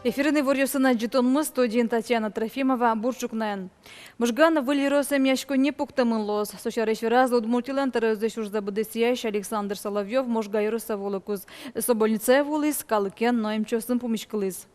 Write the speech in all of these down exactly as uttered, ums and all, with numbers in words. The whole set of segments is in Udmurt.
Эфирын иворъёсын адӟытонмы, студиын Татьяна Трофимова. Бур ӵукнаен. Можгаын выль ёрос эмъяськонни пуктэмын луоз. Со сярысь вераз Удмуртилэн тӧроезлэсь ужзэ быдэсъясь Александр Соловьёв Можга ёросэ вуылыкуз. Со больницае вуылӥз, калыкен но эмчиосын пумиськылӥз.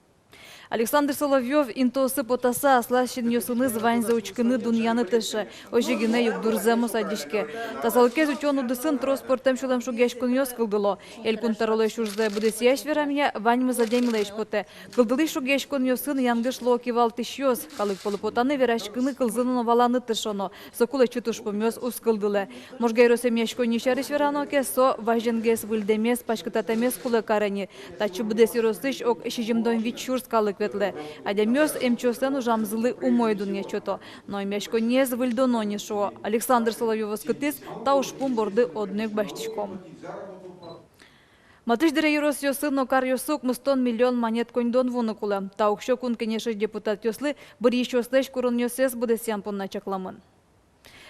Александр Соловьёв интыосы потаса аслаз синъёсыныз ваньзэ учкыны, дунъяны тырше. Озьы гинэ югдур зэмос адӟиське. Тазалыкез утён удысын трос пӧртэм сюлэмшугъяськонъёс кылдыло. Элькун тӧролэсь ужзэ быдэсъясь верамъя, ваньмыз адямилэсь потэ. Кылдылӥсь шугъяськонъёсын янгыш луо кивалтӥсьёс. Калык пӧлы потаны, вераськыны, кылзыны но валаны тыршоно. Соку лэчыт ужпумъёс уз кылдылэ. Можга ёрос эмъяськонни сярысь верано ке, со вазенгес, выльдэмез, паськытатэмез кулэ каре ни. Татчы быдэс ёросысь ог сизьымдон вить сюрс калык ветлэ. Адямиос эмчиослэн ужамзылы умой дунъет сёто. Но эмъяськонниез выльдоно ни, шуо. Александр Соловьёв оскытӥз, та ужпум борды одно ик басьтӥськом. Матысь дыре ёросъёсы но каръёсы укмыстон миллион манет коньдон вуыны кулэ. Та уксё Кун Кенешысь депутатъёслы быръисьёслэсь куронъёссэс быдэсъян понна чакламын.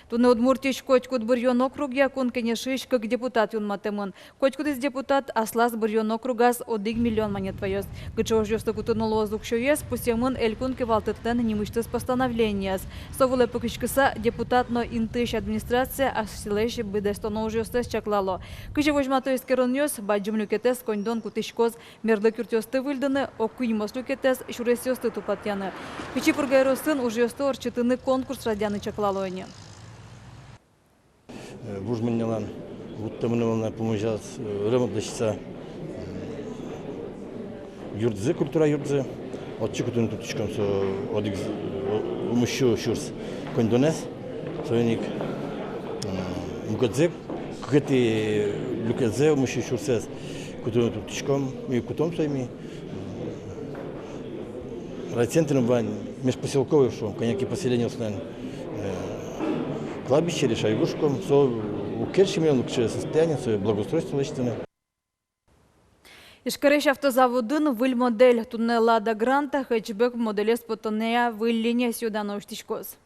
Туннэ Удмуртиысь котькуд быръён округъя Кун Кенешысь кык депутат юнматэмын. Котькудӥз депутат аслаз быръён округаз одӥг миллион манет ваёз. Кыӵе ужъёслы кутыны луоз уксёез, пусъемын Элькун кивалтэтлэн нимысьтыз постановлениез. Со вылэ пыкиськыса, депутат но интыысь администрация асьсэлэсь быдэстоно ужъёссэс чаклало. Кызьы возьмато эскеронъёс, бадӟым люкетэз коньдон кутӥськоз мерлык юртъёсты выльдыны, ог куиньмос люкетэз сюресъёсты тупатъяны. Пичи Пурга ёросын ужъёсты ортчытыны конкурс радъяны чаклало ини. Э, вуж Моньялан вуттэмын вал на пумозяз, э, ремонт лэсьтыса, э, юртзэ, культура юртзэ. Отчы кутыны турттӥськом со одӥг, э, укмыссю сюрс коньдонэз. Соин ик, э, мукетсэ, кыкетӥ люкетсэ, укмыссю сюрсэз кутыны турттӥськом, ми кутом сое ми. Райцентрын вань межпоселковой, шуом, кӧня ке поселениослэн, э, кладбище или шайгу, шуом, со уг кельшы милемлы, кыӵе состояние, сое благоустройство лэсьтыны. Ижкарысь автозаводын выль модель. Туннэ Лада Гранта хэтчбек моделез поттонъя выль линиез сӥё-дано усьтӥськоз.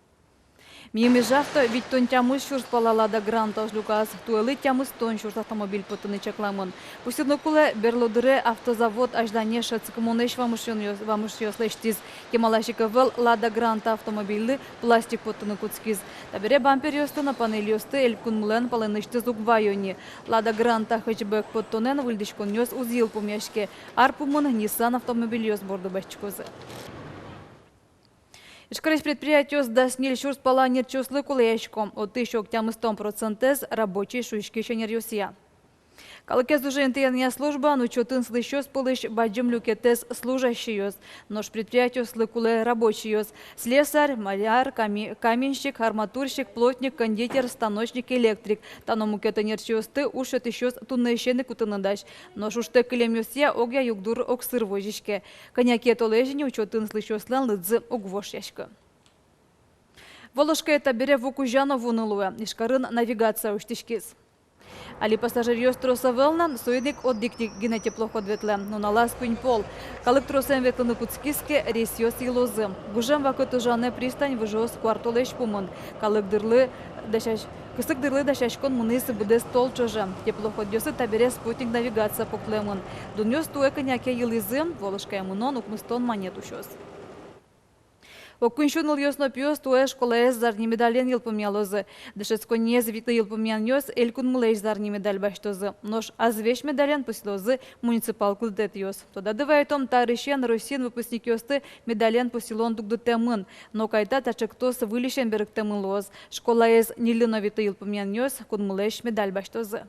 Миым Ижавто витьтон тямыс сюрс пала Лада Грантаос люказ, туэлы тямыстон сюрс автомобиль поттыны чакламын. Пусйыны кулэ, берло дыре автозавод азьлане шӧдскымонэсь вамышъёс-, вамышъёс лэсьтӥз. Кемалась ик ӧвӧл Лада Гранта автомобильлы пластик поттыны кутскиз. Табере бамперъёсты но панельёсты элькунмылэн палэнысьтыз уг ваё ни. Лада Гранта хэтчбек поттонэн выльдӥськонъёс уз йылпумъяське. Ар пумын Ниссан автомобильёс борды басьтӥськозы. Ижкарысь предприятиос дас ньыль сюрс пала ӧнерчиослы кулэясько, отысь ог тямыстон процентэз рабочий шуиськись ӧнеръёсъя. Калыкез уже интыянъя службаын учётын сылӥсьёс пӧлысь бадӟым люкетэз служащийёс, нош предприятиослы кулэ рабочийёс: слесарь, маляр, каме-, каменщик, арматурщик, плотник, кондитер, станочник, электрик. Та но мукет ӧнерчиосты уж сётӥсьёс туннэысен ик кутыны дась. Нош ужтэк кылемъёсъя огъя югдур огсыр возиське. Кӧня ке толэзь ини учётын сылӥсьёслэн лыдзы уг вошъяськы. Волошкае табере ву кузя но вуыны луэ. Ижкарын навигация усьтӥськиз. Али пассажиръёс трос ӧвӧл на, соин ик одӥг гинэ теплоход ветлэ. Нуналаз куинь пол. Калык тросэн ветлыны кутскиз ке, рейсъёс йылозы. Гужем вакыт ужанэ пристань выжыос куартолэзь пумын. Калык дырлы дасясь-, кысык дырлы дасяськон мынӥз быдэс тол ӵоже. Теплоходъёсы табере спутник навигация пуктылэмын. Дунъёс туэ кӧня ке йылӥзы, Волошкае мынон укмыстон манет усёз. Ог куинь сю нылъёс но пиос туэ школаез зарни медален йылпумъялозы. Дышетсконниез витьлы йылпумъянъёс элькунмылэсь зарни медаль басьтозы. Нош азвесь медален пусйылозы муниципал кылдытэтъёс. Тодады вайытом, та арысен Россиын выпускникъёсты медален пусйылон дугдытэмын. Но кайта, та ӵектос выльысен берыктэмын луоз. Школаез ньыльлы но витьлы йылпумъянъёс кунмылэсь медаль басьтозы.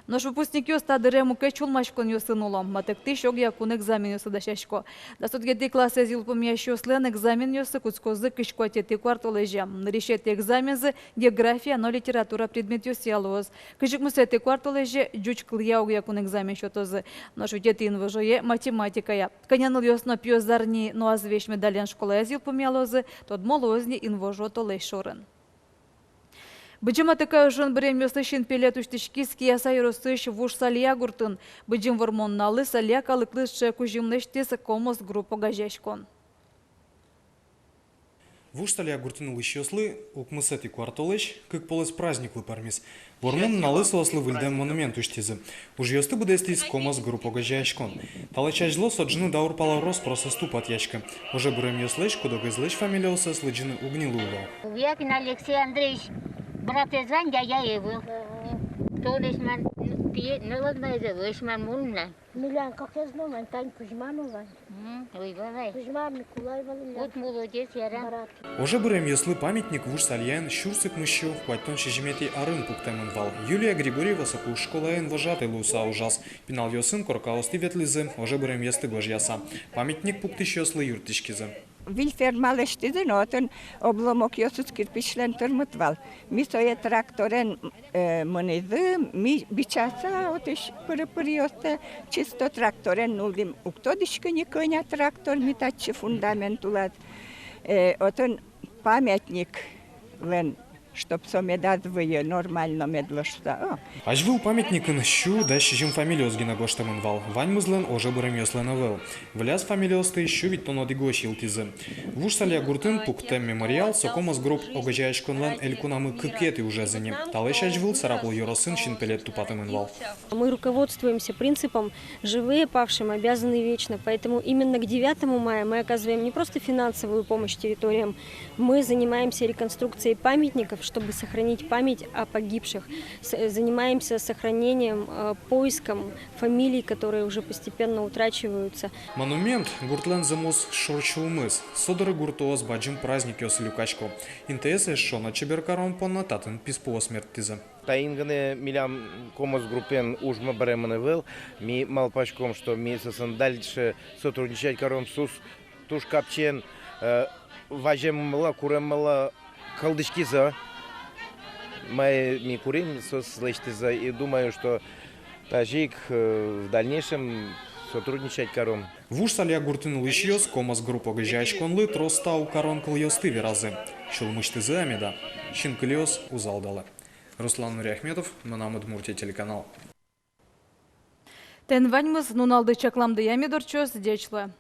Нош выпускникъёс та дыре мукет сюлмаськонъёсын уло. Матэктӥсь огъя кун экзаменъёсы дасясько. Дас одӥгетӥ классэз йылпумъясьёслэн экзаменъёссы кутскозы кызь куатетӥ куартолэзе. Нырысетӥ экзамензы география но литература предметъёсъя луоз. Кызь укмысетӥ куартолэзе ӟуч кылъя огъя кун экзамен сётозы. Нош витетӥ инвожое — математикая. Кӧня нылъёс но пиос зарни но азвесь медален школаез йылпумъялозы, тодмо луоз ни инвожо толэзь шорын. Быдӟым Атыкай ожын быремъёслы синпелет усьтӥськиз Кияса ёросысь Вуж Салья гуртын. Быдӟым Вормон нуналлы салья калыклы сыӵе кузьым лэсьтӥз «Комос Групп» огазеяськон. Вуж Салья гуртын улӥсьёслы укмысэтӥ куартолэзь кык полэс праздниклы пӧрмиз. Вормон нуналлы соослы выльдэм монумент усьтӥзы. Ужъёсты быдэстӥз «Комос Групп» огазеяськон. Талэсь азьло со ӝыны даур пала рос-прос ӧз тупатъяськы. Оже быремъёслэсь куд-огезлэсь фамилиоссэс лыдӟыны уг ни луы вал. Вуякин Алексей Андреевич, братэз вань, дядяез ӧвӧл. Толэзь мар, тӥ нылыд мар ӧвӧл, эшмар мон на. Милям кыкез но вань, тань Кузьма но вань. М, ой, валай. Кузьма Микулай вал милям. Вот молодец, яра. Брат. Оже быремъёслы памятник Вуж Сальяын сюрс укмыссю куатьтон сизьыметӥ арын пуктэмын вал. Юлия Григорьева соку школаын вожатый луыса ужаз. Пиналъёсын коркаостӥ ветлӥзы, оже быремъёсты гожъяса. Памятник пуктӥсьёслы юрттӥськизы. Выль ферма лэсьтӥзы но, отын обломокъёсыз кирпичлэн тырмыт вал. Ми сое тракторен, э, мынӥзы, ми бичаса отысь пыр-пыръёстэ, чисто тракторен нуллӥм. Уг тодӥськы ни, кӧня трактор ми татчы фундамент улаз. Э, отын памятниклэн, чтоб со медаз выйы, нормально мед луоз шуса. О. Азьвыл памятникын сю дас сизьым фамилиос гинэ гожтэмын вал, ваньмызлэн оже быремъёслэн ӧвӧл. Выльяз фамилиосты сю витьтон одӥгозь йылтӥзы. Вуж Салья гуртын пуктэм мемориал со «Комос Групп» огазеяськонлэн элькунамы кыкетӥ ужез ини. Талэсь азьвыл Сарапул ёросын синпелет тупатэмын вал. Мы руководствуемся принципом «Живые павшим обязаны вечно», поэтому именно к девятому мая мы оказываем не просто финансовую помощь территориям, мы занимаемся реконструкцией памятников, чтобы сохранить память о погибших, с-, занимаемся сохранением, э, поиском фамилий, которые уже постепенно утрачиваются. Монумент — гуртлэн зэмос шорсюлмыз, со доры гуртоос бадӟым праздникъёсы люкасько. Интыез эшшо но чебер карон понна татын писпуос мерттӥзы. Таин гинэ милям «Комос Группен» ужмы быремын ӧвӧл. Ми малпаськом, что ми соосын дальше сотрудничать каром, соос туж капчиен, э, ваземмылы, куреммылы кылзӥськизы. Мае ми курим, соос лэсьтӥзы. И думаю, что тазьы ик, э, в дальнейшем сотрудничать каром. Вуж Салья гуртын улӥсьёс «Комос Групп» огазеяськонлы трос тау карон кылъёсты веразы. Сюлмысьтызы-а меда, синкылиос уз алдалы. Руслан Нуриахметов, «Мынам Удмуртие» телеканал. Тӥни ваньмыз, нуналды чакламдыя мед ортчоз, ӟеч луэ.